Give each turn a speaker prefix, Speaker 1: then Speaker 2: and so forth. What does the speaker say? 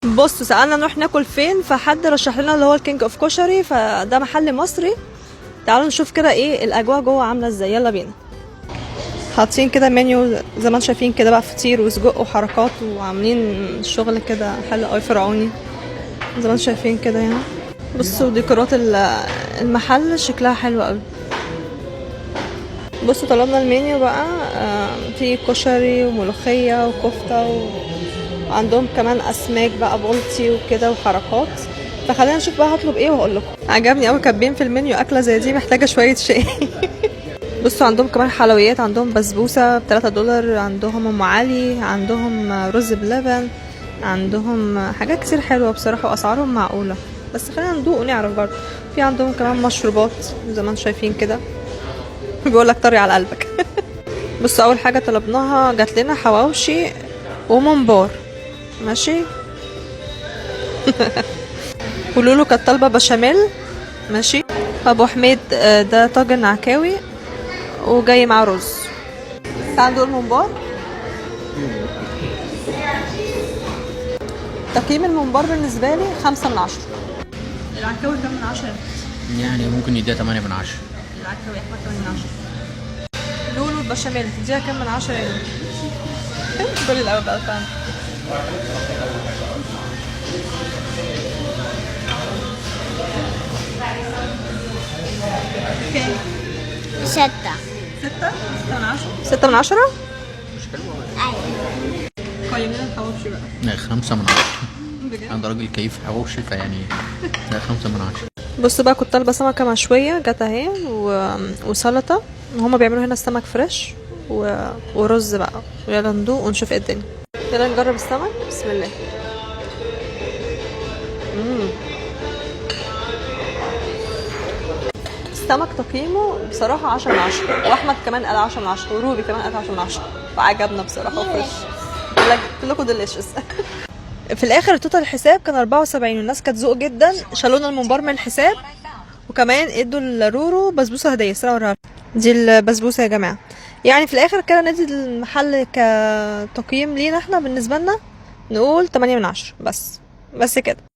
Speaker 1: بصوا سألنا نروح ناكل فين، فحد رشح لنا اللي هو ال King of كشري، فده محل مصري. تعالوا نشوف كده ايه الاجواء جوه عامله ازاي، يلا بينا. حاطين كده منيو زي ما انتم شايفين كده بقى، فطير وسجق وحركات، وعاملين شغل كده حلو قوي فرعوني زي ما انتم شايفين كده يعني. بصوا ديكورات المحل شكلها حلو قوي. بصوا طلبنا المنيو بقى، في كشري وملوخية وكفتة وعندهم كمان اسماك بقى بلطي وكده وحركات. فخلينا نشوف بقى هطلب ايه وهقول لكم. عجبني قوي كاتبين في المنيو اكله زي دي محتاجه شوية شاي. بصوا عندهم كمان حلويات، عندهم بسبوسه ب 3 دولار، عندهم ام علي، عندهم رز بلبن، عندهم حاجات كتير حلوة بصراحة واسعارهم معقوله. بس خلينا ندوق ونعرف برضه. في عندهم كمان مشروبات زي ما انتم شايفين كده، بيقول لك طري على قلبك. بصوا اول حاجة طلبناها جات لنا حواوشي وممبار، ماشي. ولولو كانت طالبه بشاميل، ماشي. ابو حميد ده طاجن عكاوي وجاي مع رز. تعال ندوق الممبار. تقييم الممبار بالنسبة لي 5 من 10. العكاوي كام من 10؟
Speaker 2: يعني ممكن يديها 8 من 10.
Speaker 1: العكاوي احمد 8 من 10. لولو البشاميل تديها كام من 10 يا لولو؟ كل الأول بقى فاهم. كام؟
Speaker 3: 6.
Speaker 1: 6؟ 6 من 10؟ 6 من 10؟
Speaker 2: مش حلوة.
Speaker 3: أيوة.
Speaker 1: قيم لنا الحواوشي بقى.
Speaker 2: لا 5 من 10.
Speaker 1: بجد؟
Speaker 2: انا راجل كيف حواوشي، فيعني لا 5 من 10.
Speaker 1: بصوا بقى كنت طالبه سمكة مشوية جت اهي وسلطة، هما بيعملوا هنا السمك fresh ورز بقى. ويلا ندوق ونشوف ايه الدنيا. يلا نجرب السمك، بسم الله. السمك تقييمه بصراحة 10 من 10، وأحمد كمان قال 10 من 10، وروبي كمان قال 10 من 10، فعجبنا بصراحة و fresh. قلت لكم delicious. في الآخر ال total الحساب كان 74، والناس كانت ذوق جدا، شالونا الممبار من الحساب، وكمان ادوا لرورو بسبوسة هدية. استنى اوريها لكم. دي البسبوسة يا جماعة. يعني في الآخر كده ندي المحل كتقييم لينا احنا بالنسبة لنا نقول 8 من 10 بس كده.